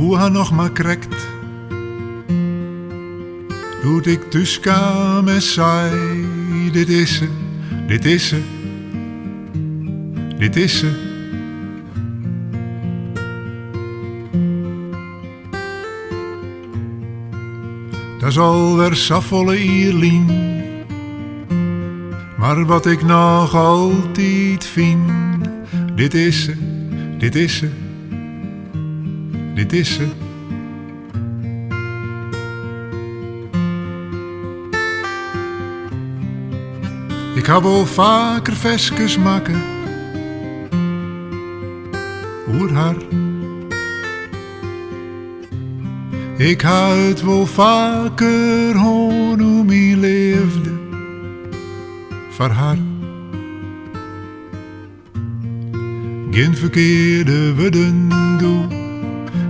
koe har noch mar krekt. Doe't ik thús kaam en sei, dit is se, dit is se, dit is se. Dat is alwer safolle jier lyn. Mar wat ik noch altyd fyn, dit is se, dit is se, dit is se. Ik ha wol faker ferskes makke oer har. Ik ha it wol faker hân oer myn leafde foar har. Gjin ferkearde wurden doe,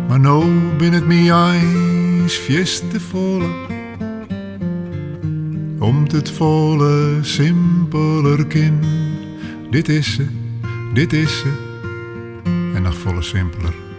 mar no binne it my eins fierste folle. Om't it folle simpeler kin. Dit is se, dit is se, en noch folle simpeler.